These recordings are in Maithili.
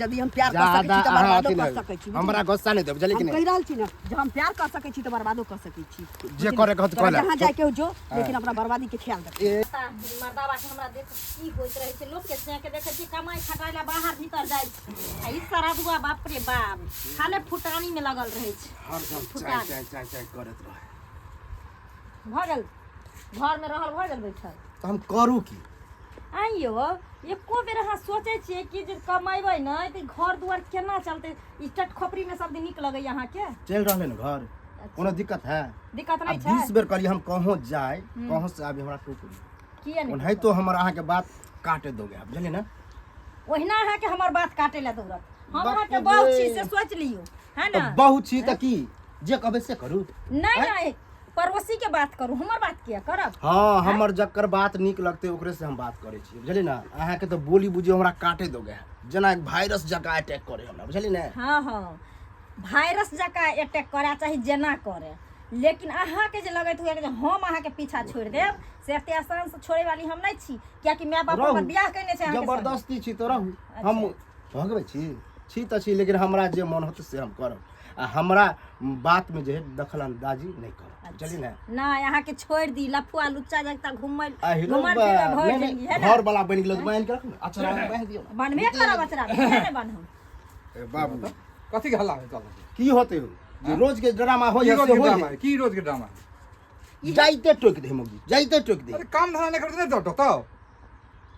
यदि हम प्यार कर सकै ज्यादा छी तऽ अहाँ बर्बादो अथी कर नहि सकै छी। हमरा गुस्सा नहि देब, बुझलियै कि हम कहि नहि? रहल छी ने जे हम प्यार कर सकै छी तऽ बर्बादो कर सकै छी। जे करे के होत तोरा कऽ ले। जहाँ जाय के हो जो, लेकिन अपना बर्बादी के ख्याल रख। ए मर्दाबा के हमरा देख की होइत रहै छै, लोक के से के देखै छी कमाइ खटाइ ला बाहर भीतर जाइ छै, आ ई सराधुआ बाप रे बाप खाले फुटानी में लगल रहै छै। हरदम चाय फुटानी। चाय चाय चाय करैत रहै। भऽ गेल घर में रहल, भऽ गेल बैठल। तऽ हम करू की? आइयो एको बेर अहाँ सोचै छियै कि जे कमेबै नहि तऽ घर दुआर केना चलतै? ई चट खोपड़ी में सब दिन नीक लगैया अहाँके? चलि रहलै ने घर, कोनो दिक्कत है? दिक्कत आ नहि छै। 20 बेर कहलियै हम कहूँ जाय, कहूँ से आबी, हमरा टोकू नहि। किया नहि? ओनाहितो हमर अहाँके बात काटे दोगे, बुझलियै ने? ओहिना अहाँके हमर बात काटे लए दौड़त। हम बाप अहाँके रे। बहु छी से सोचि लियौ, है तऽ ने? बहु छी तऽ की जे कहबै से करू? नहि नहि, पड़ोसी के बात करू, हमर बात किया करब? हँ, हमर जकर बात नीक लगतै ओकरे से हम बात करै छी, बुझलियै ने? अहाँके तऽ बोली बुझियौ हमरा काटे दोगे, जेना वायरस जकाँ अटैक करे हमरा, बुझलियै ने? हँ हँ, वायरस जकाँ अटैक करे चाही जेना करे, लेकिन अहाँके जे लगैत हुए जे हम अहाँके पीछा छोड़ि देब, से एते आसान से छोड़े वाली हम नहि छी, कियाकि माय बाप रहू। हमर बियाह केने छै अहाँके संगे। जबरदस्ती छी तऽ रहू, हम भगबै छी छी तऽ छी, लेकिन हमरा जे मन होतै से हम करब, आ हमरा बातमे जे है दखल अंदाजी नहि करब, बुझलियै ने? नहि, अहाँके छोड़ि दी लफुआ लुच्चा जगता घुमल आहिरो घुमल बा, फिरल भरि नहि, नहि, जिंदगी है ने? घर वाला बनि गेल तऽ बान्हि के रखू ने, अचरा मे बान्हि दियौ ने। बान्हबे करब अचरा, किया नहि बान्हब? ए बाबू, कथी के हल्ला है चल? की होते हो जे रोज के ड्रामा होय की है रोज से के होय ड्रामा है। है? की रोज के ड्रामा है? जाइते टोक दे मौगी, जाइते टोक दे। अरे काम धंधा नहीं करते, नहीं तो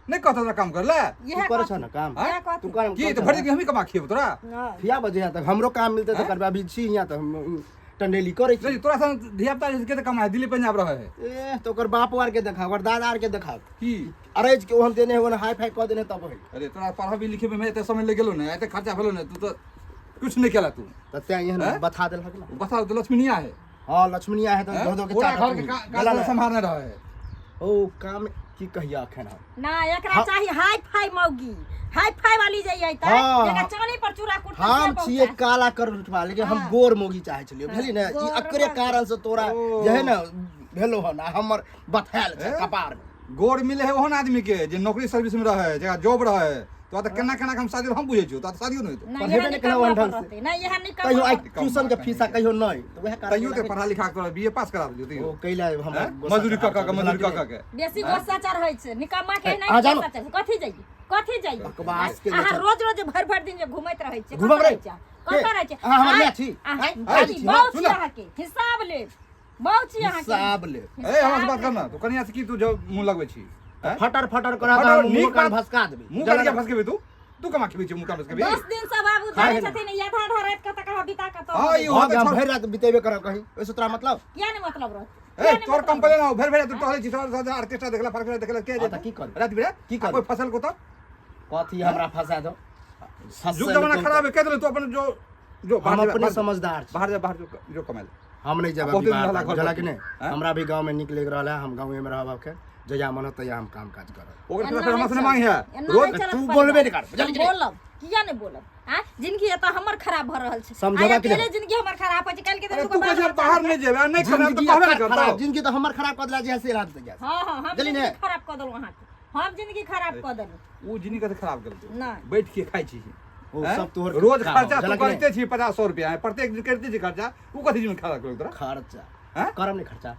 नहीं कहता तोरा काम कर ले। इएह तू करै छ ने काम? इएह कहत। तू कर। की तो भरि दिन हमही कमा खियेबो तोरा? नहि। खिया बजे तक हमरो काम मिलते तऽ करबै। अभी छी हियाँ तऽ हम टंडेली करै छी। नहीं, तोरा संग धिया पुता के तऽ कमाए दिल्ली पंजाब रहे है। ए तऽ ओकर बाप आर के देखा, ओकर दादा आर के देखा। की अरेज के ओहन देने होन, हाई फाई कऽ देने तब होई। अरे तोरा पढ़ाबी लिखे में एते समय लग गेलो ने, एते खर्चा भेलो ने, तू तो कुछ नहीं केला तू। तऽ तें एहन हैं? बथा देलक ने। बता तो लक्ष्मीनिया है। हाँ, लक्ष्मणिया है तऽ हैं? धो धो के पूरा चाटत घर के हुई। काज गेला ने? संभालने रहे है। ओ काम की कहिया अखन हम ना एकरा हाँ। चाही हाई फाई मौगी, हाई फाई वाली जाइए त हाँ। जेकरा चानी पर चूड़ा कुटतै से हम छियै पहुँचाए। काला कर उठवा, लेकिन हम हाँ। गोर मोगी चाहे छलियै, बुझलियै ने? ई गोर अकरे मोगी। कारण से तोरा ओ। जे है ने भेलो हन, आ हमर बथायल छै ए? कपार में। गोर मिले है ओहन आदमी के जे नौकरी सर्विस में रहे, जकरा जॉब रहे। तो तऽ केना केना के हम शादी हम बुझै छियौ, तो शादियो नहि हेतौ। ना पढ़ेबे इएह नहि निकम्मा केलहुँ ओहन पर ढंग से। रहतै ना इएह निकम्मा कहियो आइ पर। ट्यूशन के फीस आ कहियो नहि, तऽ वएह कारण तैयो तऽ पढ़ा लिखा के तोरा बीए पास करा देलियौ ओ तैयो। कैला हमरा हैं? गोस्सा मजदूरी कऽ कऽ के, चढ़ा मजदूरी कऽ देलक। कऽ के। बेसी गुस्सा चढ़ै छै निकम्मा के। अहाँ नहि जानो। गुस्सा चढ़ै, कथी जाइए, कथी जाइए? बकवास के अहाँ जे छै। रोज रोज भरि भरि दिन जे घुमैत रहै छियै, घुमब कतऽ रे? रहै छियै, कतऽ रहै छियै? अहाँ हमर आइ- माय छी? अहाँ- आँय? भाभी, छी, बहुत सुन छी ना। अहाँके हिसाब लेब, बहुत छी अहाँके हिसाब ले। ए हमरा से बात कर ना तू, कनिया से की तू जब मुंह लगबै छी? हैं? फटर फटर करा फटर, तऽ हम नीक मुँह कान बात- भसका देबै। मुंह कान के फसकेबी तू? तू कमा खेबी छी मुंह कान फसकेबी? 10 दिन से बाबू खाय जानै है ना। छथिन, आधा आधा राति कतऽ कहाँ बिता कतऽ हाँ, अबै। ई हो हाँ, तऽ हम छोड़। भरि राति बितेबे करब कहीं, ओहिसँ तोरा मतलब? किया नहि मतलब रहत? ए किया नहि तोर मतलब कंप्लेन आओ भरि भरि तू टहलै छी, तोर साथ ऑर्केस्ट्रा देखला, फर्केस्ट्रा देखला के हाँ, तऽ की करू? राति बिराति की आ करू? कोई फसल को तब कथी हमरा फंसा दो? युग जमाना खराब है, कह देले तू अपन जो जो हम बाहर जा, अपने बाहर जा। समझदार छी। बाहर जा, बाहर जो जो कमाए ले। हम नहीं जाब बहुत अभी दिन बाहर रहला तक, घर बुझला पर। कि नहीं? हैं? हमरा भी गांव में निक लग रहल है, हम गाँव में रहब अखन, जहिया मन होत तहिया हम काम काज करब। ओकर एना फिर हमरा नहि से नहीं मांगे है चलत, एना रोज। नहि चलत तू परिवार। बोलबे नहि कर, बुझली हम कि नहि? बोलब, किया नहि बोलब? आँय, जिंदगी एतऽ हमर खराब भऽ रहल छै। समझेबा आइ कि नहि? अकेले जिंदगी हमर खराब होइ छै, काल्हि के दिन अरे दूगो तू कहै बाल छै हम बच्चा बाहर हेतै। नहीं जेबै आ नहीं खाना तऽ जिंदगी कहबे नहि एकर करतौ। खराब, जिंदगी तऽ हमर खराब कऽ देला जे से रात तक। हँ हँ, हम बुझली जिंदगी ने? खराब कऽ देलहुँ अहाँके, हम जिंदगी खराब कऽ देलहुँ। उ जिंदगी कते खराब केलकौ? नहि। बैठ के खाइ छी। ओ हैं? सब तोहर रोज काम खर्चा हौ, तू झलक नहि? करते छी 50 100 रुपया प्रत्येक दिन करते छी खर्चा, उ कथी जीवन खराब केलकौ तोरा? खर्चा हैं? करम नहि खर्चा,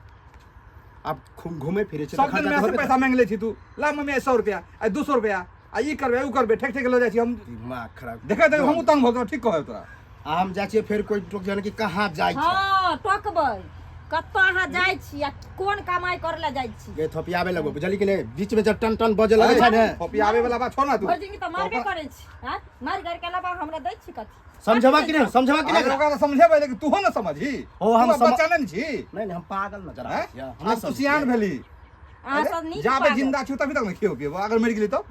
आब खूब घूमे फिरे छै तऽ सब दिन खर्चा मैं से होबे पैसा मांग ले छी तू, ला मम्मी आइ 100 रुपया, आइ 200 रुपया, आ ई करबे उ करबे, ठेक ठेक लऽ जाइ छी हम। करतै। दिमाग खराब। देखै देखै हमहूँ तंग भऽ गेलहुँ, ठीक कहै तोरा। आ हम जाइ छियै फेर कोइ टोक जाने कि कहाँ जाइ छै। हँ, टोकबै, कतऽ अहाँ जाइ छी आ कोन कमाइ करै लए जाइ छी। गे थोपियाबे लगबो, बुझली कि नहि? बीच में जब टन टन बजे लगै छै ने। थोपियाबे वाला बात छौ ना तू। भरि जिंदगी तऽ मारबे करै छी। आँय, मारि गारि के अलावा हमरा दै छी कथी? समझबा कि नहि, समझबा कि नहि? अरे ओकरा तऽ समझेबै, लेकिन तूहो ने समझी। ओ, हम तू आब बच्चा नहि ने छी। नहि नहि, हम पागल नजर आबै हैं? छियै, हम नहि आब तू समझै सियान छियै। भेली। अहाँ सब नीक जाबे पागल। जिंदा छी तभी तक ने खियो पियबो, अगर मरि गेली तब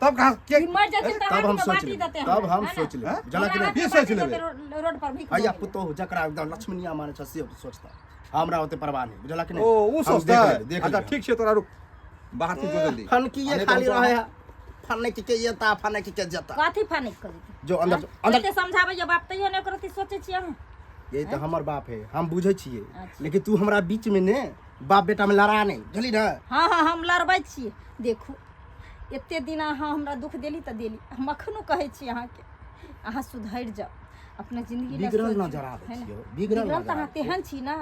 तब कहाँ के ई मरि जेथिन तऽ तब हम हाथमे सोच बाटी लेबै, देतै तब हमरा, हम है ने? सोच लेबै, हैं? बुझलक कि हमरा नहि? की हाथमे सोच बाटी लेबै? देतै, रोड पर भीख भैया मांगै लए। पुतोहु जकरा एकदम लक्ष्मणिया मानै छ से सोचता, हमरा ओते परवाह नहि, बुझलक कि नहि? ओ उ हम सोचता देख लेबै, देख अच्छा लेबै। ठीक छै, तोरा रुक, बाहर से जो जल्दी। फनकिए आ नहि तऽ खाली हम रहे है, फनक के एता फनक के जेता। कथी फनकि कऽ जेतै? जो अंदर जो, अंदर। एते समझाबैया बाप तैयो नहि ओकरा सोचै छियै अहाँ। यही तऽ हमर बाप है, हम बुझै छियै। अच्छा। लेकिन तू हमरा बीच में ने बाप बेटा में लड़ा नहि, बुझली ने? हँ हँ, हम लड़बै छियै। देखू, एते दिन अहाँ हमरा दुख देली तऽ देली, हम अखनो कहै छी अहाँके, अहाँ सुधरि जाउ अपना जिंदगी लए बिगड़ल सोचू, नजर आबै है ने? छियौ, बिगड़ल बिगड़ल तऽ नजर अहाँ आबै छियौ। तेहन छी ने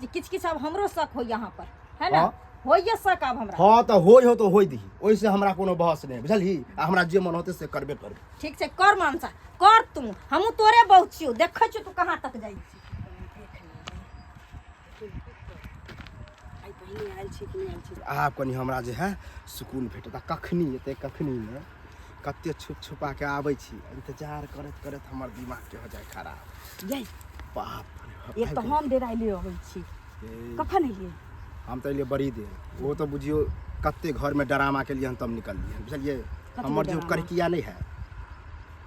जे किछु किछु आब हमरो शक होइए अहाँ पर, है ने? हाँ। होइए शक आब हमरा। हाँ तऽ होइ हो तऽ होइ दही, ओहिसँ हमरा कोनो बहस नहि, बुझलही? आ हमरा जे मन होतै से करबे करबै। ठीक छै, कर मनसा कर, तू हमहूँ तोरे बहु छियौ, देखै छियौ तू कहाँ तक जाइ छी। आइ पहिने आयल छी कि नहि आयल छी? आब कनि हमरा जे है सुकून भेटत। आ कखनी एतै कखनी नहि, कते छुप छुपा के आबै छी, इंतजार करैत करैत हमर दिमाग के हो जाए खराब। जय बाप रे बाप, एक तऽ हम डेराइले अबै छी। ए, कखन एलियै? हम तऽ एलियै बड़ी देर, ओ तऽ बुझियौ कते घरमे डरामा के लिए हम तब निकललियै, बुझलियै? हमर जे डरामा? करकिया नहि है,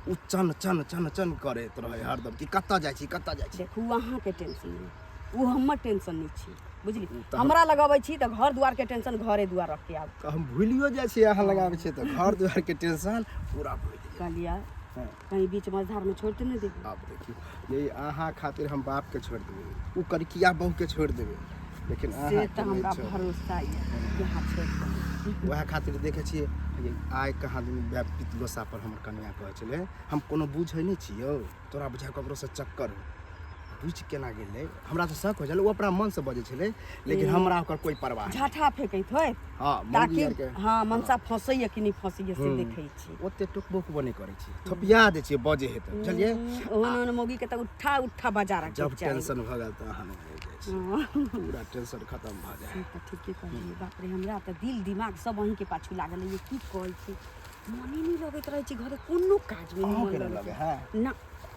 ओ चन चन चन चन करैत रहै हरदम कि कतऽ जाइ छी, कतऽ जाइ छी। देखू, अहाँके टेंशन नहि, ओ हमर टेंशन नहि छी, बुझली? तऽ हमरा लग अबै छी तऽ घर दुआरके टेंशन घरे दुआर रख के आब। तऽ हम भूलियो जाइ छी, अहाँ लग आबै छियै तऽ घर दुआरके टेंशन पूरा भूलि जाइ। कहलियै हँ। कहीं बीच मझधारमे छोड़ि तऽ नहि देबै? आब देखियौ, ये अहाँ खातिर हम बापके छोड़ि देबै, ओ करकिया बहुके छोड़ि देबै, लेकिन से अहाँके तऽ नहि हमरा छोड़बै। भरोसा यऽ यहाँ छोड़ि देबै। वएह खातिर देखै छियै, ये आइ कहाँ दिन पित गोसा पर हमर कनिया कहै छलै, हम कोनो बुझै नहि छी यौ, तोरा बुझाइ ककरोसँ चक्कर हो। बुझि केना गेलै? हमरा तऽ शक हो छलै, ओ अपना मनसँ बजै छलै, लेकिन हमरा ओकर कोइ परवाह नहि। झाठा फेकैत होय हँ, मौगी ताकि आरके। हँ, मनसा फँसैए कि नहि फँसैए से देखै छी। ओते टोकबो उकबो नहि करै छी, थोपिया दै छियै, बजै हे तऽ, बुझलियै? ओहन ओहन मौगीके तऽ उठा उठा बजा रखै जब चाही। टेंशन भऽ गेल तऽ अहाँ लग आबि जाइ छी, पूरा टेंशन खतम भऽ जाइ। से तऽ ठीके कहलियै। बाप रे, हमरा तऽ दिल दिमाग सब अहीँके पाछू लागल अइ। की कहै छी, मने नहि लगैत रहै छै घरे, कोनो काजमे नहि अहूँके मन नहि लगैत लगै है? ना।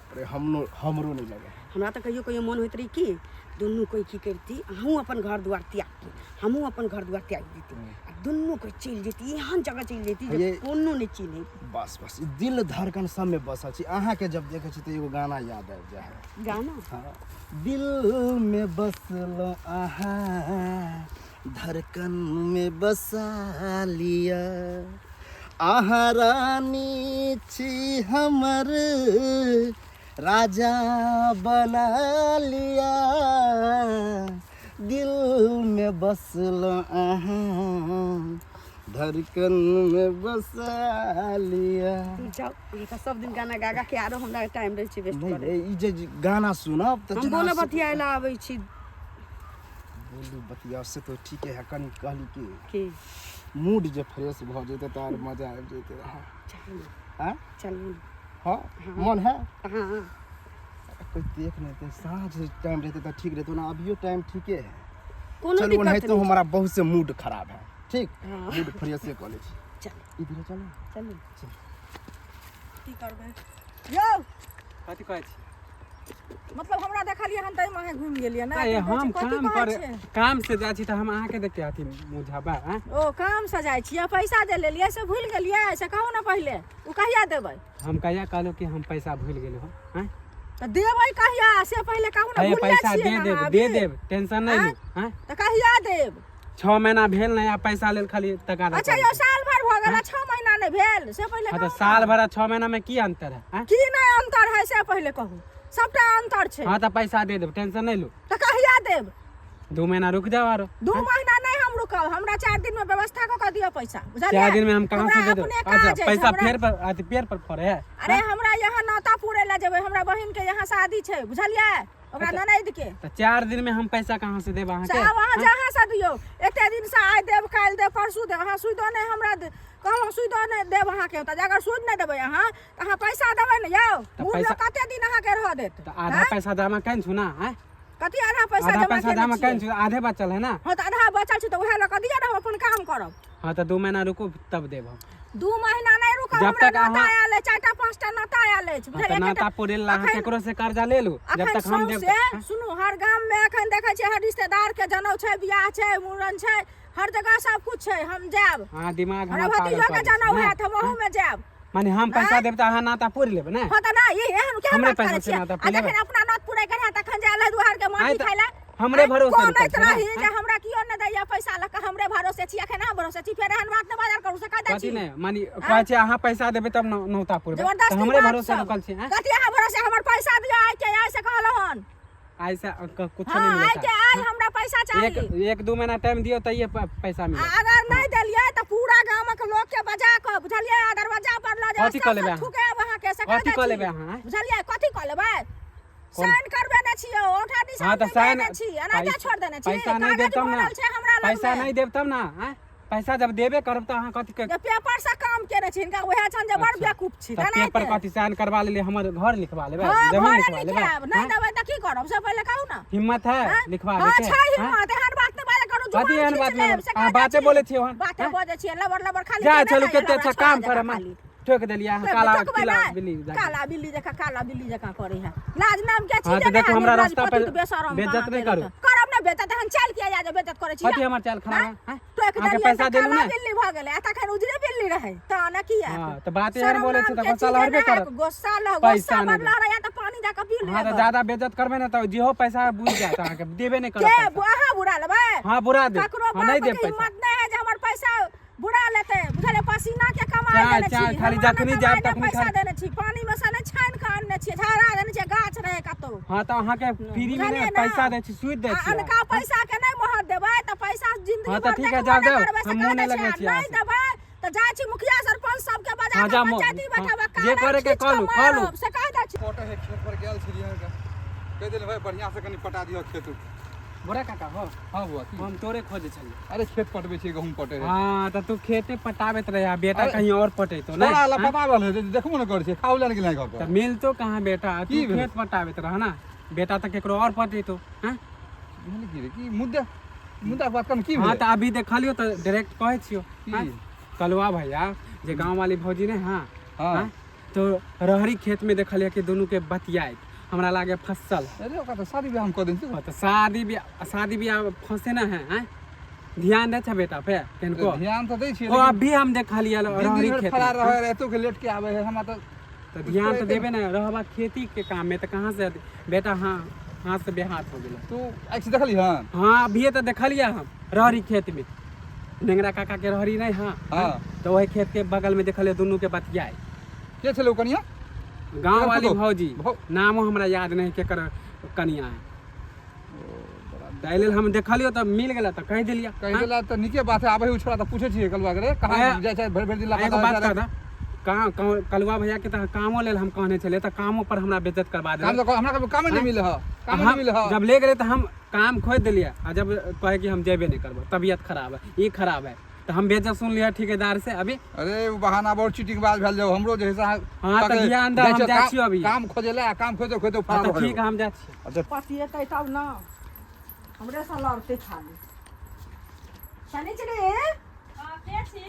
अरे हमरो हमरो नहि लगै है। हमरा तऽ कहियो कहियो मन होइत रहै कि दुनू कोइ की करती, अहूँ अपन घर दुआर त्यागके, हमहूँ अपन घर दुआर त्यागि देती आ दुनू कोइ चलि जैती, एहन जगह चलि जैती जे कोनो नहि चिन्है। बस बस, ई दिल धड़कन सबमे बसल छी। अहाँके जब देखै छी तऽ एगो गाना याद आबि जाइ है। गाना? हाँ, दिल में बसलो अहाँ, धड़कन में बसा लिया, अहाँ रानी छी हमर, राजा बना लिया, दिल में बसलो अहाँ, धड़कन में बसा लिया। जाउ, अहाँके सब दिन गाना गा गा के आरो हमरा टाइम रहै छै वेस्ट नहीं करे। रे, ई जे गाना सुनब तऽ हम जेना बोलऽ बतियाए लए आबै छी। बोलू बतियाओ से तो ठीके है, कनि कहली कि की मूड जे फ्रेश भऽ जेतै तऽ आर मजा आबि जेतै। चलू ने। आँय? चलू ने। हाँ, मन है? हाँ। कोई देख नहीं ते, साँझ टाइम रहते तऽ ठीक रहते ना, अभियो टाइम ठीके है। कोनो चलू, दिक्कत ओनाहितो नहि। हमारा बहुत से मूड खराब है, ठीक? हाँ। मूड फ्रेशे कऽ लै छी। चलू। इधर चलू। चलू। की करबै यौ? कथी कहै छी? मतलब हमरा देखलियै हन तऽ अहाँ घुमि गेलियै ने? अरे हम कथी काम कहै पर छियै? काम से जाइ छी तऽ हम अहाँके देख के अथी मुझाबा आँय? ओ काम से जाइ छियै, पैसा जे लेलियै से भूलि गेलियै? से कहू ने पहिले, ओ कहिया देबै? हम कहिया कहलहुँ कि हम पैसा भूलि गेलहुँ हँ आँय? तऽ देबै कहिया से पहिले कहू ने। हे भूलले पैसा छियै दे ने देब, अहाँ दे अभी? देब, टेंशन नहि लू आँय? तऽ कहिया देब? 6 महीना भेल नहि आ पैसा लेल खाली तकादा अच्छा करै यौ, छी। साल भर भऽ गेल, 6 महीना नहि भेल, से पहिले हँ तऽ कहू ने। साल भर आ 6 महीना में की अंतर है आँय? की नहि अंतर है से पहिले कहू, सबटा अंतर छै। हँ तऽ पैसा दे देब, टेंशन नहि लू। तऽ कहिया देब? 2 महीना रुक जाओ आरो। 2 महीना नहीं हम रुकब, हमरा 4 दिन में व्यवस्था कऽ के दिअ पैसा, बुझलियै? 4 दिन में हम कहाँ से हमरा दे देब? अपने काज अच्छा अछि, पैसा हमरा फेर पर अथी पेड़ पर फड़े है? अरे हमरा यहाँ नौता पूरे ला जेबै, हमरा बहिन के यहाँ शादी छै, बुझलियै? ओकरा ननैद के। तऽ 4 दिन में हम पैसा कहाँ से देब अहाँके? से आब अहाँ जहाँ से दियौ, एते दिन से आइ देब काल्हि देब परसू देब, अहाँ सुइदो नहि हमरा कहलहुँ सुइदो नहि देब अहाँके, तऽ अगर सूद नहि देबै अहाँ तऽ अहाँ पैसा देबै ने यौ? तऽ बूढ़ पैसा लोक कते दिन अहाँके रहऽ देत? तऽ आधा पैसा जमा केने छु ना आँय? कथी आधा पैसा आधा जमा पैसा केने जमा छियै? केने छु, आधे बचल है ना? हँ तऽ आधा बचल छै तऽ उएह लऽ कऽ दिअ ने, हम अपन काम करब। हाँ तऽ 2 महीना रुकू तब देब हम। 2 महीना नहि रुकब, जब हमरा तक नौता अहाँ आयल अछि, 4टा 5टा नौता आयल अछि, हाँ, बुझलियै? तऽ नौता पुरे ला अहाँ केकरो से कर्जा ले लू, जब अखन तक हम देब सौंसे सुनू, हर गाम में अखन देखै छियै हर रिश्तेदार के जनउ छै, बियाह छै, मुड़न छै, हर जगह सब कुछ छै, हम जायब। हाँ दिमाग हमरा हमर पागल भतीजो के कऽ दै छै, जनउ ने? हैत, हम ओहू में जायब। माने हम पैसा देब तऽ अहाँ नाता पूरि लेबै ने? हाँ तऽ ना, ई एहन केहन हमरे बात पैसा करै से छियै? नाता आ पूरि लेबै? जखन अपना नौत पूरे के रहै तखन जायल है दुआर के आँय माटी तऽ खाय लए। हमरे भरोसे कोन रुकल छै ने? रही जे हमरा कियो नहि दैया पैसा लऽ कऽ, हमरे भरोसे छी, अखन अहाँ भरोसे छी, फेर एहन बात नहि बाजल करू, से कहि दै कथी छी। नहि मानी कहै छै अहाँ पैसा देबै तब नौता पुरबै, तऽ जबरदस्ती हमरे बात भरोसे सब। रुकल छी आँय? कथी अहाँ भरोसे? हमर पैसा दिअ आइ के आइ से कहलहुँ हन। आइ से कुछो हाँ नहीं आइ मिलत के आइ हमरा पैसा चाही। एक एक दू महीना टाइम दियौ तैये पैसा आ मिलत। अगर नहि देलियै तऽ पूरा गामक लोक के बजा कऽ, बुझलियै, आ दरवाजा पर लऽ जायब, कथी कऽ लेबै अहाँ? थुकायब अहाँके, से कहि कथी दै कऽ छी। लेबै अहाँ, आँय? बुझलियै कथी कऽ लेबै? साइन करबेने छियै, औंठा निशान हाँ तऽ देबे साइन ने छी, एनाहिते छोड़ देने छी। पैसा नहीं कागज देब तब ना, बनल छै हमरा लग पैसा में। नहीं देब तब ना, आँय? पैसा जब देबे करब तऽ अहाँ कथी के जे पेपर से काम केने छी, हिनका उएह छनि जे बड़ अच्छा। बेवकूफ छी। तऽ तेनाहिते। पेपर कथी साइन करवा लेलियै? हमर घर लिखवा लेबै? हाँ, जमीन घरे लिखवा लेबै? लिखायब। नहि आँय? देबै तऽ की करब से पहिले कहू ना। हिम्मत है हाँ? लिखवा हाँ, के? छै आँय? हिम्मत, एहन बात नहि बाजै करू, कथी जुबान एहन खींच बात नहि लेब, बाजै? से अहाँ कहि दै बाते छी। बोलै छियै ओहन, बाते आँय? बजै छियै, लबर लबर खाली जा केने चलू, जाइए, कते लबड़ा अच्छा छोड़ा काम जकाँ करब, खाली। ठोक देलियै अहाँ, काला ठोकबै पीला नहि, बिल्ली जकाँ। काला बिल्ली जकाँ, काला बिल्ली जकाँ करै है। लाज नाम के हाँ, चीज तऽ देखू, हमरा रास्ता पर बेशरम बेइज्जत कहाँ नहि गेल करू। तऽ। करब नहि बेइज्जत, एहन चालि किया जा जे बेइज्जत करै छी? कथी हमर चालि खराब है, आँय? टोकि अहाँके देलियै पैसा तऽ देलहुँ काला ने? बिल्ली भऽ गेलै, आ तखन उजरे बिल्ली रहै तऽ ने किया? हाँ, तऽ बात एहन शरम बोलै छी नाम तऽ के गुस्सा चीजे लहरबे नहि है, करत। गुस्सा लह, पैसा गुस्सा नहि बढ़ला देब। रहै तऽ पानी जाकऽ पी हाँ तऽ लेब। ज्यादा बेइज्जत करबै ने तऽ जेहो पैसा बुझि जायत, अहाँके देबे नहि करब के पैसा। अहाँ बुरा लेबै? हाँ, बुरा देब। ककरो हाँ, नहि बाप देब के पैसा। हिम्मत नहि है जे हमर पैसा बुरा लेतै, बुझलियै? पसीना के कमाई चाय, देने चाय, छी, खाली हमरा जखनी नहि जायब कमाई तखनी पैसा खाली- देने छी, पानी में से नहि छानि कऽ आनने छियै, झाड़ा देने छियै, गाछ रहै कतौ। हाँ तऽ अहाँके फ्री में बुझलियै नहि ने? पैसा दै छी, सूद दै आ छी। अनका पैसा के नहि महत देबै तऽ पैसा जिंदगी हाँ, तऽ भर ठीक है, देखबो जाउ, नहि जाउ। करबै, से हम कहि मुँह दै नहि छियै। लगबै छी आ नहि अहाँसँ। देबै तऽ जाइ छी मुखिया सरपंच सबके बजा हाँ, कऽ जाउ, पंचायती हाँ, बैठेबै, जे कानर करैके खींच कऽ कऽ लू, कऽ लू। मारब, से कहि दै छी। पटे है खेत पर गेल छलियै अहाँके, कहि देलियै भाइ बढ़िआँ से कनि पटा दिअ खेत उत। बोरा काका हो। हाँ बुआ, की? हम तोरे खोजे छलियै। अरे खेत पटबै छियै, गहूँम पटे है। हाँ तऽ तू खेते पटाबैत रहे आ बेटा अरे, कहीं और पटेतो नहि? छोड़ा हाँ? लापता रहल है, देखबो ने करै छियै, खाओ लए ने गेलै घर तऽ पर। मिलतो कहाँ बेटा? तू की भेल? खेत पटाबैत रह ना, बेटा तऽ केकरो और पटेतो। हाँ भेल की रे? की मुद्दा मुद्दा के बात कर, की हाँ भेलै? तऽ अभी देखलियो तऽ डायरेक्ट कहै छियो। की? हाँ? कलुआ भैया जे गाँव वाली भौजी ने, हाँ हाँ। हाँ? तो रहरी खेत में देखलियै कि दुनू के बतियाइत, हमरा लागे फसल है। अरे ओकरा तऽ शादी बियाह हम कऽ देने छियै। हाँ, तऽ शादी बियाह, शादी बियाह फंसे ना है, आँय? ध्यान दै छै बेटा पे किनको? ध्यान तऽ दै छियै। ओ अभी हम देखलियै दिन रहरी दिन भरि खेत फरार में। रहै, रातिओ के लेट के आबै है, हमरा तऽ तऽ ध्यान तऽ देबे ने रहबा खेती के काम में, तऽ कहाँ से बेटा? हाँ, हाथ से बेहाथ हो गेलै। तू आँखि से देखली हन? हाँ, अभिये तऽ देखलियै हम रहरी खेत में, नेंगरा काका के रहरी नहीं? हाँ। हाँ। तऽ वही खेत के बगल में देखलियै दुनू के बतियाइ। के छलै ओ कनिया? गाँव वाली पुतोह? भौजी। नामो हमरा याद नहीं केकर कनिया है, तऽ एहि लेल हम देखलियो तऽ मिल गेलै तऽ कहि देलियै। कहि देला तऽ नीके बात है। आबै है ओ छोड़ा तऽ पूछै छियै कलुआ के, रे कहाँ जाइ छै भरि भरि दिन आ एगो लापता बात रहै कह छै? दऽ, कहाँ कलुआ भैया के तऽ कामो लेल हम कहने छलियै तऽ कामो पर हमरा बेइज्जत करबा काम देलक। तऽ हमरा कभी कामे नहि मिले है, कामे नहि मिले है। जब ले गेलै तऽ हम काम खोजि देलियै, आ जब कहै कि हम जेबे नहि करबो, तबियत खराब है, ई खराब है, तऽ हम बेइज्जत सुन लिअ ठेकेदार से अभी। अरे ओ बहाना बहुत चीटिंग बाज भेल जाउ, हमरो जे है से अहाँ हाँ, तऽ पकड़े- ध्यान दऽ, जाइ हम छियै जाइ काम- छियौ अभी। काम खोजे ला, काम खोजते खोजते हाँ फरार तऽ भऽ ठीक गेलौ। है, हम जाइ छियै। अच्छा। पतिएतै तब ने हमरेसँ लड़तै खाली। शनिचरी। हाँ, के छी?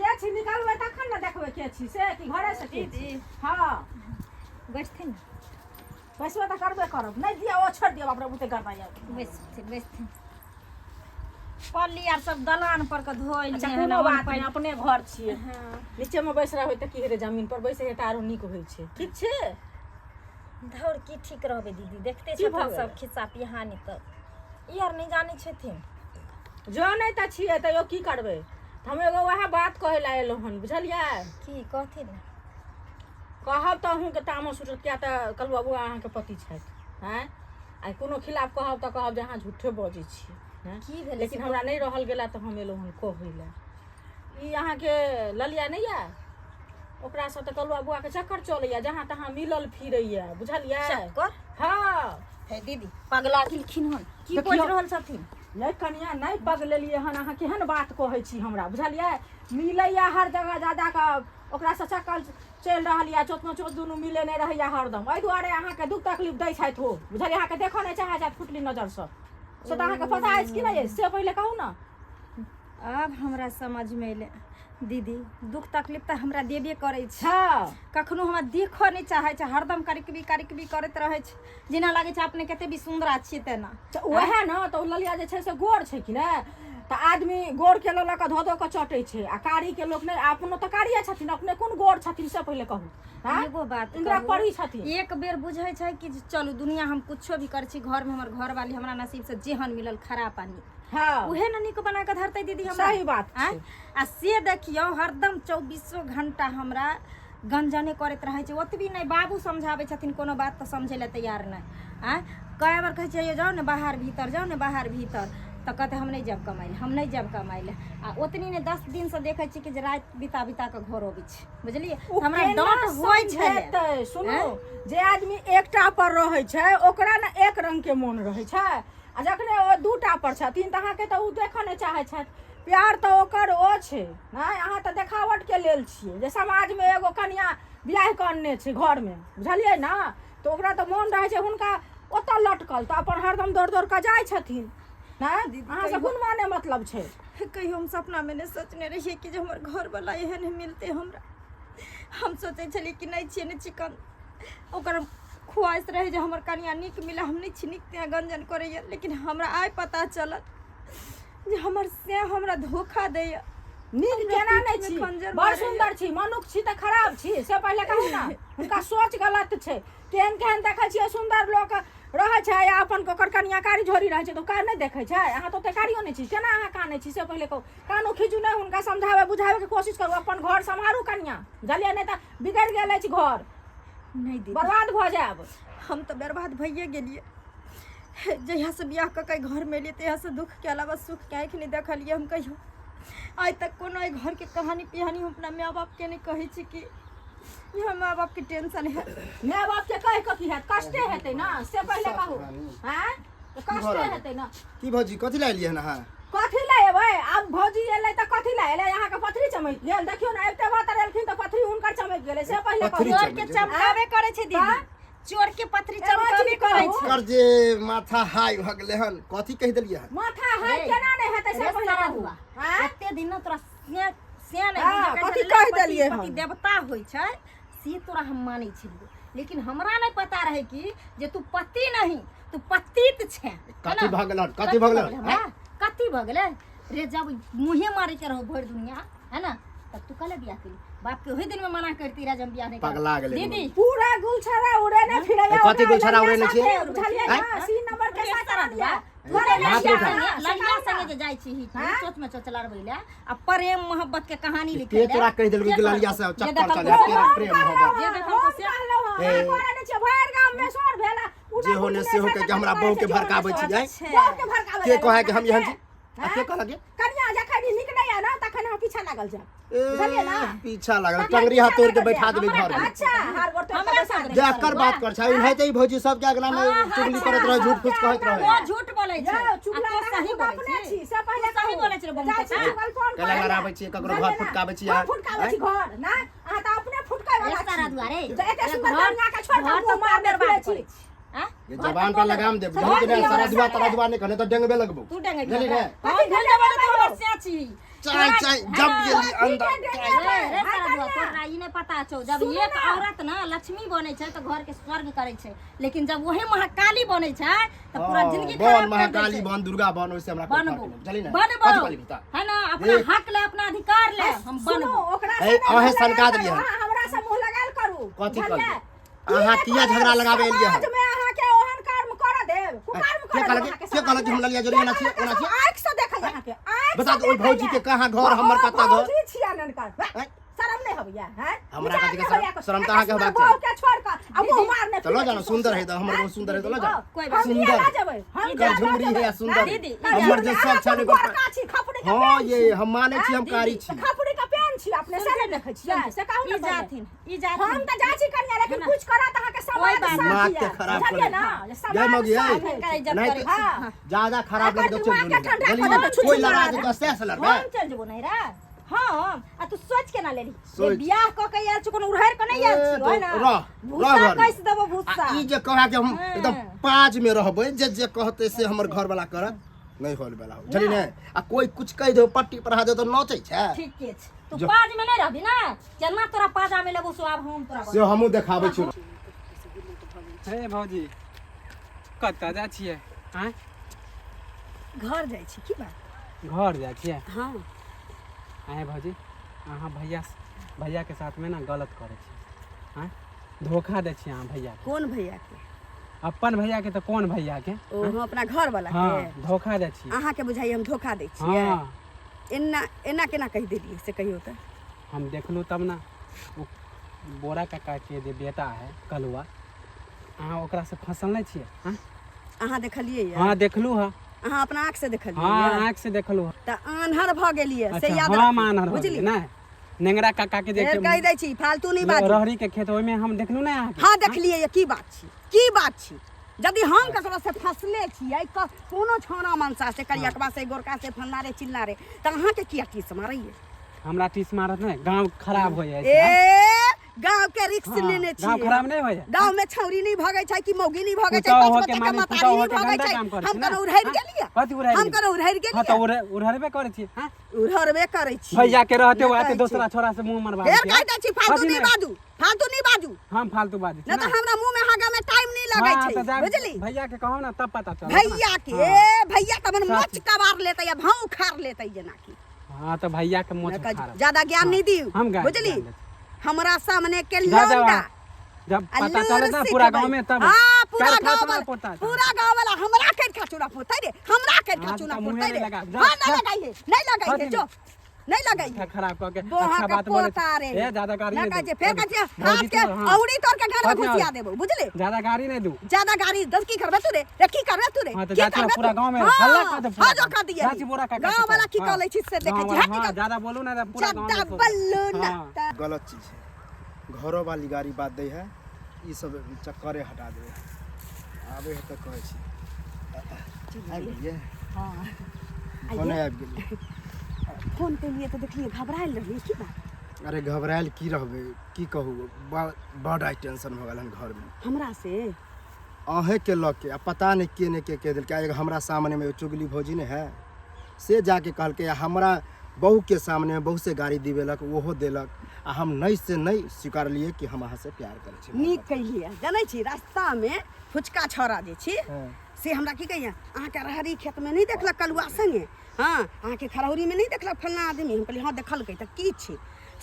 के छी? निकलबै तखन ने देखबै के छी से, कि घरे से के छी? दीदी। हाँ। बैठथिन ने। बैसबे तऽ करबे करब। नहि दिअ, ओ छोड़ि दिअ, बाप रे, बहुते गर्दा आबि। बैसथिन, बैसथिन। पल्ली आर सब दलान पर के धोइ अच्छा, लियै हन, कोनो ओन बात पानि- नहि, अपने घर छियै। हाँ। नीचेमे बैस रहबै तऽ की हेतै? जमीन पर बैसै है तऽ आरो नीक होइ छै। ठीक छै? धौर, की ठीक रहबै दीदी, देखते की भऽ छथिन गेलै? सब खिस्सा पिहानी, तऽ ई आर नहि जानै छथिन। जनै तऽ छियै, तैयो की करबै? तऽ हम एगो वएह बात कहै लए एलहुँ हन, बुझलियै? की कहथिन ने। कहब तऽ अहूँके तामस उठत, किया तऽ कलुआ बौआ अहाँके पति छथि, आँय, आ कोनो खिलाफ कहब तऽ कहब जे अहाँ झूठे बजै छी, आँय? की भेलै? लेकिन हमरा नहि रहल गेला तऽ हम एलहुँ हन कहै लए। ई अहाँके ललिया नहि यऽ, ओकरासँ तऽ कलुआ बौआके चक्कर चलैया, जहाँ तहाँ मिलल फिरैया, बुझलियै? चक्कर? हाँ। हे दीदी, पगला गेलखिन हन की? देखियौ। बाजि रहल छथिन। नहि कनिया, नहि पगलेलियै हन। अहाँ केहन बात कहै छी हमरा, बुझलियै? मिलैया हर जगह जा जा कऽ, ओकरासँ चक्कर चलि रहल यऽ, चोतमे चोत दुनू मिले नहि रहैया हरदम। एहि दुआरे अहाँके दुख तकलीफ दै छथि ओ, बुझलियै? अहाँके देखऽ नहि चाहै छथि फुटली नजरसँ। से तऽ अहाँके पता अछि कि नहि अछि, से पहिले कहू ने। आब हमरा समझमे एलै दीदी, दुख तकलीफ तऽ हमरा देबे करै छै। कखनो हमरा देखऽ नहि चाहै छै, हरदम करिकबी करिकबी करैत रहै छै, जेना लागै छै अपने कते भी सुन्दर छियै तेना। तऽ उएह ने तऽ ओ ललिया जे छै से गोर छै कि नहि, तऽ आदमी गोरके लऽ लऽ कऽ धऽ धऽ कऽ चटै छै, आ कारीके लोक नहि। अपनो तऽ कारिए छथिन, अपने कोन गोर छथिन से पहिले कहू, आँय? एगो बात इंदिरा कहू, परी छथिन। एक बेर बुझै छै कि जे चलू दुनिया हम कुछो भी करै छी, घरमे हमर घरवाली हमरा नसीब से जेहन मिलल खराब आ नीक, उहे ने नीक बना कऽ धरतै दीदी हमरा। सही बात छै। आँय? आ से देखियौ, हरदम 24 घंटा हमरा गंजने करैत रहै छै। ओतबी नहि, बाबू समझाबै छथिन कोनो बात तऽ समझै लए तैयार नहि। आँय, कए बेर कहै छियै जाउ ने बाहर भीतर, जाउ ने बाहर भीतर, तऽ कहतै हम नहि जायब कमाइ लए, हम नहि जायब कमाइ लए। आ ओतनी नहि, 10 दिनसँ देखै छी कि जे राति बिता बिता कऽ घर अबै छै, बुझलियै? ओ हमरा केना डाँट होइ छलै। समझेतै? सुनू, जे आदमी एकटा पर रहै छै ओकरा ने एक रंग के मोन रहै छै, आ जखने ओ दूटा पर छथिन तऽ अहाँके तऽ ओ देखऽ नहि चाहै छथि। प्यार तऽ ओकर ओ छै नहि, अहाँ तऽ देखावट के लेल छियै जे समाजमे एगो कनिया बियाह कऽ अनने छै घरमे, बुझलियै ने? तऽ ओकरा तऽ मोन रहै छै हुनका ओतऽ लटकल, तऽ अपन हरदम दौड़ दौड़ कऽ जाइ छथिन। नहि, अहाँ से कोन माने मतलब छै? कहियो हम सपनामे नहि सोचने रहियै कि जे हमर घरवला एहन मिलतै हमरा। हम सोचै छलियै कि नहि छियै नहि चिकन, ओकर ख्वाहिश रहै जे हमर कनिया नीक मिले, हम नहि छी नीक तेँ गंजन करैए। लेकिन हमरा आइ पता चलल जे हमर से हमरा धोखा दैए। नीक हमरा केना नहि पीठमे छी? खंजर बड़ मारैए। सुन्दर छी, मनुख छी तऽ खराब छी से पहिले कहू ने। हुनका सोच गलत छै। केहन केहन देखै छियै सुन्दर लोक रहै छै आ अपन ओकर कनिया कारी झोरी रहै छै तऽ ओ कार नहि देखै छै? अहाँ तऽ ओते कारियो नहि छी, केना अहाँ कानै छी से पहिले कहू। कानू खींचू नहि, हुनका समझाबै बुझाबैके कोशिश करू। अपन घर सम्हारू कनिया, बुझलियै? नहि तऽ बिगड़ि गेल अछि घर, नहि दीदी, बर्बाद भऽ जायब। हम तऽ बर्बाद भइए गेलियै। जहियासँ बियाह कऽ के घरमे एलियै तहियासँ दुःखके अलावा सुखके आँखि नहि देखलियै हम कहियो आइ तक। कोनो एहि घरके कहानी पिहानी हम अपना माय बापके नहि कहै छी कि जे हमर माय बापके टेंशन है। माय बाप के कहि कऽ की हैत? कष्टे हेतै ने, से पहिले कहू। आँय, तऽ भऽ कष्टे रहल? हेतै ने। की भौजी, कथी लए एलियै हन अहाँ? कथी लए एबै आब? भौजी एलै तऽ कथी लए एलै? अहाँके पथरी चमकि गेल। देखियौ ने, अबिते बातर एलखिन तऽ पथरी हुनकर चमकि गेलै, से पहिले कहू। पथरी चोर के चमकि गेलै। चमकाबे करै छै दीदी, चोर के पथरी एगो चमकाबे चीज करै कहू। छै। कर जे माथा हाई भऽ गेलै हन, कथी कहि देलियै हन? माथा हाई रे, केना नहि हेतै से रे पहिले सारा कहू। हुआ। आँय? एते दिन ने तोरा से से नहि हाँ, बुझै कथी छलै, कहि पति- देलियै पति हम? देवता होइ छै से तोरा हम मानै छलियै, लेकिन हमरा नहि पता रहै कि जे तू पति नहीं, तू पतित छै, है कथी ना? भऽ गेल हन? कथी भऽ गेल हन? हमरा कथी भऽ गेलै रे? जब मुँहे मारे के रहो भरि दुनिया, है ना, तब तू कले बियाह केली? बाप के ओही दिन में मना करती रहे जे हम बियाह नहीं करब। पगला गेलै दीदी। पूरा गुलछड़ा उड़ेने फिरैया। कथी गुलछड़ा उड़ेने छियै? बुझलियै आँय? ना, सी नंबर के साथ सारा दिया हाथ ललिया उठा। संगे, ललिया संगे जे जाइ छी हाँ? चोच में चोच लड़बै ले आ प्रेम मोहब्बत के कहानी लिखै के ले। तोरा कहि देलकै के कि ललिया तोरा- से जे चक्कर देखलको चलै से- प्रेम प्रेम मोहब्बत? जे देखलको से- ए। जे जे होने से हो के हमरा बहू के भड़काबै छी आँय? के कहै कि हम एहन छी? आ के कहलक ये? कनिया जखन निकलैया ना तखन हम पीछा लागल जायब, ए, बुझलियै ना? पीछा लागल तखन टंगरी हाथ पीछा तोड़ के लागल बैठा जायब। देबै घर में। अच्छा, हार गोड़ तोड़ के हमरा बैठा साथ देबै। जकर बात कर छै उन्हैते ही भौजी सबके अगला में चुगली करैत रहे, झूठ फूस कहैत रहे। ओ झूठ बोलै छै यौ, आ चुगला तू तऽ सही अहाँ बोलै अपने छी। छी, से पहिले तू सही कहू। बोलै छी रे बम जाइ छी कका। चुगल फोन कैला करै लए। लड़ाबै छियै, ककरो घर बुझलियै ना? फुटकाबै छी घर अहाँ? फुटकाबै छी घर, ना? अहाँ तऽ अपने फुटकै वाला रे सारा छी। दुआरे। जे एते रे सुन्दर घर- कनिया के छोड़ि कऽ घर मुँह तऽ मारने बर्बाद फिरै छी। करै छी। आँ? ये घर जबान तऽ पर लगाम दे, बुझलियै कि नहि? सारा दुआ तारा दुआ नहि कहने तऽ डेंगबे लगबो। तू डेंगै बुझलियै ने? हम भूल जेबै तऽ हमर से छी। चाय चाय जब गेली अंदर रे रे सारा दुआ, तोरा ई नहि पता छौ, जब सुनू एक ना। औरत ना लक्ष्मी बनै छै तऽ घर के स्वर्ग करै छै, लेकिन जब वही महाकाली बनै छै तऽ पूरा जिंदगी बन खराब कर दै महाकाली छै। बन, दुर्गा बन, ओइसे हमरा कोई फर्क बनबो नहि, बुझलियै ने? बनबो कथी कहली बता? है ना, अपना एक- हक ले, अपना अधिकार ले, हम सुनू, बनबो। ओकरा ए, से नहि अहें मुँह सनका लगायल देलियै करू, हन। अहाँ हमरा से मुँह लगायल करू। कथी बुझलियै? कहलियै? ई अहाँ नहि किया कहबै, झगड़ा लगाबै एलियै हन? समाजमे अहाँके ओहन कर्म करऽ देब, कुकर्म के करऽ कहलक देब अहाँके के कहलक कि हम समाजमे? ललिया जोड़ी के एना छियै, कहलक? ओना छियै? आँखि से देखैया अहाँके, आँखि बता से दे, ओहि देखैया। भौजी के कहाँ घर, हमर कतऽ घर? भौजी छियनि हुनकर। आँय? शरम नहि होइया हैं? हमरा विचार कथी के नहि शरम? होइया? शरम तऽ अहाँके एते होबाक सुन्दर चाही। बहू के छोड़ि कऽ आ मुँह मारने चलो फिरै जानो, छी सुंदर सौंसे। है तऽ हमर बहुत सुंदर है, चलो जानो। कोई बात हम सुंदर। किया ना जेबै? हम कर किया ना झुमरी जेबै? है सुंदर। दीदी, हमर जे अहाँ सब छल कोन ओकर बड़का छी, खपड़ी के हाँ पेन ये छी। हम मानै छी, हम कारी छी। खपड़ी के पेन छी अपने, से नहि देखै छियै? से कहू ई ने पहिले। जाथिन, ई जाथिन। हम तऽ जाइ छी कनिया, लेकिन ना। कुछ करत अहाँके कोई समाज बात साथ दिमाग दिया। के खराब बुझलियै करे। ना? जे जय समाज मौगी, साथ ए। है। हुनका इज्जत नहीं करै तऽ- छी। हाँ। ज्यादा खराब एकर लगतौ चलि दिमाग के जो ठंडा बुझलियै? कऽ देतौ, कोई छुछुनर लड़ा आदमी। देतौ सएह से लड़बै। हम चलि जेबो नैहरा हम, आ तू सोच केना लेली जे सोच। बियाह कऽ के आयल छी, कोनो उड़हरि कऽ नहि आयल ए, छी, है ना? तो रह, रह भूसा घरमे। कसि देबो भूसा। आ ई जे कहै कि हम हाँ। एकदम पाँच में रहबै, जे जे कहतै से हमर घर वाला करत, नहि होल वाला हो, बुझली ने? आ कोई कुछ कहि देबो, पट्टी पर हाथ दे तऽ नचै छै। ठीके छै, तू जो। पाज में नहीं रहबी ना, केना तोरा पाजा में लेबो सो आब हम तोरा से हमहूँ देखाबै छी। हे भौजी, कतऽ जाइ छियै? आँय? घर जाइ छी, की बात? घर जाइ छियै? हँ। आँय भौजी, अहाँ भैया भैयाके साथमे ने गलत करै छी, आँय, धोखा दै छी अहाँ भैयाके। कोन भैयाके? अपन भैयाके तऽ कोन भैयाके? ओ हम अपना घर वाला के? हँ, धोखा दै छी। अहाँके बुझाइए हम धोखा दै छियै? हँ। एना एना केना कहि देलियै से कहियौ तऽ। हम देखलहुँ तब ने ओ बोरा काका के जे बेटा है कलुआ, अहाँ ओकरा से फंसल नहीं छियै? हाँ? अहाँ देखलियै ये? हाँ देखलू हँ। अहाँ अपना आँख से देखलियै हाँ ये? आँख से देखलू हँ। तऽ आन्हर भऽ गेलियै से अच्छा याद हम राखू, आन्हर भऽ बुझली गेलियै नहि? नेंगरा काका के जे फेर कहि दै छी फालतू नहीं बाजू। रहरी के खेत ओहिमे हम देखलू ने अहाँके। हाँ देखलियै ये, की बात छी, की बात छी? यदि हम ककरो से फंसले छियै, कोनो छौड़ा मनसा से, करियकवा से, गोरका से, फलना रे चिल्ला रे, तऽ अहाँके किया टीस मारैये? हमरा टीस मारत नहि, गाँव खराब हो जाइ छै। ए गांव के रिक्स हाँ, लेने छी। गाँव खराब नहि होइ है? गांव में छौरी नहीं भगै छै कि मौगी नहीं भगै छै, पुतौह पाँच होके बच्चा के माने महतारी पुतौह नहीं होके भगै गंदा छै। काम करै हम छी ने? कोनो उड़हरि हाँ? गेलियै? कथी उड़हरि हम गेलियै? कोनो उड़हरि हाँ तऽ गेलियै? उड़हरबे करै छी। हाँ? उड़हरबे करै छी। भैया के रहते नहि हुए कहै छी। दोसरा छोरा से मुंह मरबा फेर कहि दै छी फालतू नहीं बाजू, फालतू नहीं बाजू। हम फालतू बाजू नहि तऽ हमरा मुंह में हागा में टाइम नहीं लगै हाँ, छै, तऽ जा बुझली? भैया के कहू ना तब पता चलत ना। भैया के, हाँ। भैया तऽ अपन साथ। मोच कबार लेतै आ भाव उखाड़ लेतै जेनाकि। हाँ तऽ भैया के मोच उखाड़ब। ज्यादा ज्ञान नहीं दियौ, हम ज्ञान बुझली? दै छी। हमरा सामने के जा जा लौंडा जब आ पता लूर चलत ना पूरा सिखबै। गांव में तब हाँ, पूरा कारखाना गांव वाला, पोता था। पूरा गांव वाला हमरा कर खा चूना पोतै रे, हमरा कर खा हाँ, चूना तऽ मुँहे पोतै नहि रे। लगा। जा, हाँ, नहीं जा। लगाइए, नहीं लगाइए, कथी जो नहीं लगाइए। माथा खराब कऽ के बोहा अच्छा के बात बोले पोता रे। ए ज्यादा गाड़ी ना नहीं कहै दू। छै, फेर कहै छै, भौजी हाथ के तोर, हाँ। औरी तोड़ के घर में कथी घुसिया औरी? देबौ, बुझले? ज्यादा गाड़ी नहीं दू। ज्यादा गाड़ी दस की करबे तू रे? रे की करबे तू रे? हाँ, तऽ की जाती करबे पूरा तू? गांव में हाँ, हल्ला कऽ दे पूरा हाँ, जो गांव। कऽ दियै। रांची बोरा काका गांव के वाला की हाँ। कऽ लै छी से देखै गांव छी। वाला, हट हाँ, निकल। ज्यादा बोलू ना तऽ पूरा गांव में ज्यादा सोच। बोलू ना हाँ। तऽ गलत चीज है, घरो वाली गाड़ी बात दै है, ई सब चक्करे हटा देबै। आबै है तऽ कहै छी। आबि गेलियै? हाँ। फोने आबि गेलियै। फोन केलियै तऽ देखलियै घबरायल रहियै, की बात? अरे घबरायल की रहबै, की कहू, बड आइ टेंशन भऽ गेल हन घरमे। हमरा से? अहेँके लऽ के, आ पता नहि के नहि के कहि देलकै। एगो हमरा सामनेमे एगो चुगली भौजी नहि है, से जाके कहलकै, आ हमरा बहूके सामनेमे बहू से गाड़ी दिबेलक, ओहो देलक, आ हम नहि से नहि स्वीकारलियै कि हम अहाँसँ प्यार करै छी। नीक कहिलियै। जनै छी रास्तामे फुचका छौड़ा जे छी से हमरा की कहिया, अहाँके रहरी खेतमे नहि देखलक कलुआ संगे? हाँ, अहाँके खरौरीमे नहि देखलक फलना आदमी? हम कहलियै हाँ देखलकै। तऽ की छी,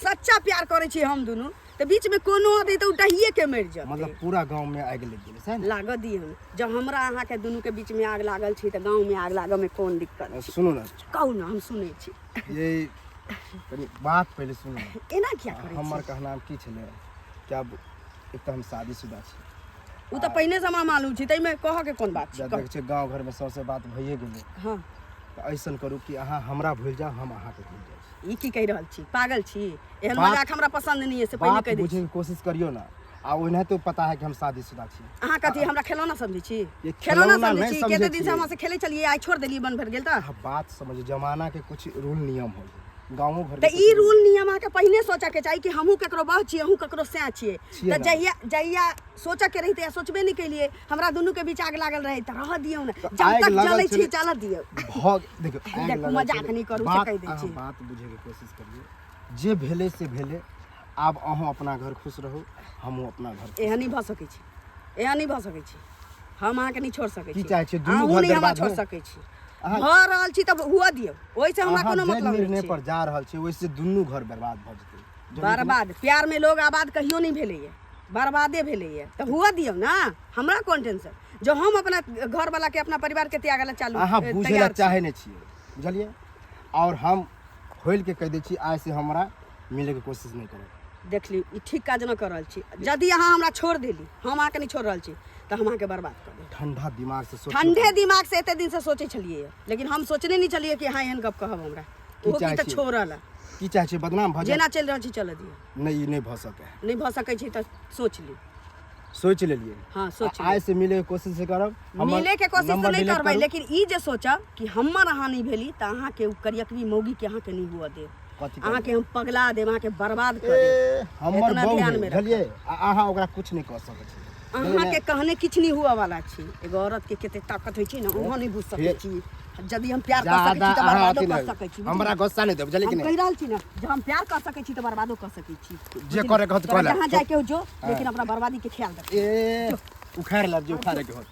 सच्चा प्यार करै छी हम दुनू, तऽ बीचमे कोनो आदमी तऽ ओ डहिए के मरि जेतै। मतलब पूरा गाँवमे आगि लागि गेलै सएह ने? लागऽ दियौ, जब हमरा अहाँके दुनूके बीचमे आगि लागल छै तऽ गाँवमे आगि लागऽमे कोन दिक्कत? सुनू ने। कहू ने, हम सुनै छी। ये कनि बात पहिले सुनू ने। एना किया करै छी? हमर कहनाम की छलै कि आब एक तऽ हम शादीशुदा छी। ओ तऽ पहिनेसँ हमरा मालूम छै, ताहिमे कहऽके कोन बात छै? जब देखै छियै गाँव घरमे सौंसे बात भइए गेलै। हाँ। तऽ ऐसन करू कि अहाँ हमरा भूलि जाउ, हम अहाँके भूलि जाइ छी। ई की कहि रहल छी? पागल छी? एहन बात- मजाक हमरा पसन्द नहीं है से पहिने बात कहि दै छी। बुझैके कोशिश करियौ ने, आ ओनाहितो पता है कि हम शादीशुदा छी। अहाँ कथी हमरा खेलौना समझै छी? ये खेलौना खेलौना समझै नहि छी? समझै कते दिन से छियै। हमरा से खेलै छलियै, आइ छोड़ देलियै, बंद भरि गेल तऽ? अहाँ बात समझ, जमाना के कुछ रूल नियम होइ है गाँवो घर। तऽ ई रूल नियम अहाँके पहिने सोचऽके चाही कि हमहूँ ककरो बह छियै, अहूँ ककरो सएह छियै। छियै तऽ ने। जहिया जहिया सोचऽके रहितै, आ सोचबे नहि केलियै, हमरा दुनूके बीच आगि लागल रहै तऽ रहऽ दियौ ने। तऽ जब आगि तक लागल जलै छी छलै- चलऽ दियौ। भऽ देखियौ, आगि देखू, लागल मजाक छलै। नहि करू से बात कहि दै अहाँ छी। बात बुझैके कोशिश करियौ, जे भेलै से भेलै, आब अहूँ अपना घर खुश रहू, हमहूँ अपना घर। एहन नहि भऽ सकै छै, एहन नहि भऽ सकै छै। हम अहाँके नहि छोड़ि सकै की छी। चाहै छियै? दुनू अहूँ घर नहि हमरा बर्बाद छोड़ि हो? सकै छी। अहाँ- भऽ रहल छी तऽ हुअ दियौ, ओहिसँ हमरा अहाँ कोनो जाहि मतलब नहि निर्णय छै। पर जा रहल छी ओहिसँ दुनू घर बर्बाद भऽ जेतै। बर्बाद? प्यारमे लोग आबाद कहियो नहि भेलैए, बर्बादे भेलैए। तऽ हुअ दियौ ने, हमरा कोन टेंशन? जो हम अपना घरवाला के, अपना परिवार के त्यागऽ ला चालू अहाँ बुझै लए तैयार छी। चाहै नहि छियै, बुझलियै? आओर हम खोलि के कहि दै छी, आइ से हमरा मिलैके कोशिश नहि करब। देख लियौ, ई ठीक काज नहि कऽ रहल छी। यदि अहाँ हमरा छोड़ि देली, हम अहाँके नहि छोड़ि रहल छी, तऽ हम अहाँके बर्बाद कऽ देब। ठंडा दिमाग से सोचियौ। ठंडे दिमाग से एते दिन से सोचै छलियै, लेकिन हम सोचने नहि छलियै कि अहाँ एहन गप कहब हमरा। ओहो की चाहै तऽ छियै? छोड़ल की चाहै छियै, बदनाम भऽ जाए? जेना चलि रहल छी चलऽ दियौ। नहि, ई नहि भऽ सकै है। नहि भऽ सकै छै तऽ सोच ली। सोचि लेलियै। हाँ, सोच। आ आइ से मिलैके कोशिश करब, हमर मिले के कोशिश तऽ नंबर नहि डिलीट करबै करू। लेकिन ई जे सोचब कि हमर अहाँ नहि भेली तऽ अहाँके ओ करियकबी मौगी के अहाँके नहि हुअ देब। कथी करबै? अहाँके हम पगला देब, अहाँके बर्बाद कऽ देब। ए, हमर एतना बहू ध्यान है, मे रखब। बुझलियै? आ अहाँ ओकरा कुछ नहि कऽ सकै छी। अहाँके कहने किछु नहि हुअ वाला छी। एगो औरत के कते ताकत होइ छै ने, अहाँ नहि बुझि सकै फेर- छी। यदि हम प्यार कऽ सकै ज्यादा छी तऽ अहाँ बर्बादो अथी कऽ नहि सकै छी। हमरा गुस्सा नहि देब, बुझलियै कि हम कहि नहि? रहल छी ने, जे हम प्यार कऽ सकै छी तऽ बर्बादो कऽ सकै छी। जे करैके होत तोरा कऽ ले। जहाँ जाइके हो जो, लेकिन अपना बर्बादी के ख्याल रख। ए, उखाड़ि लेब जे उखाड़ैके होत।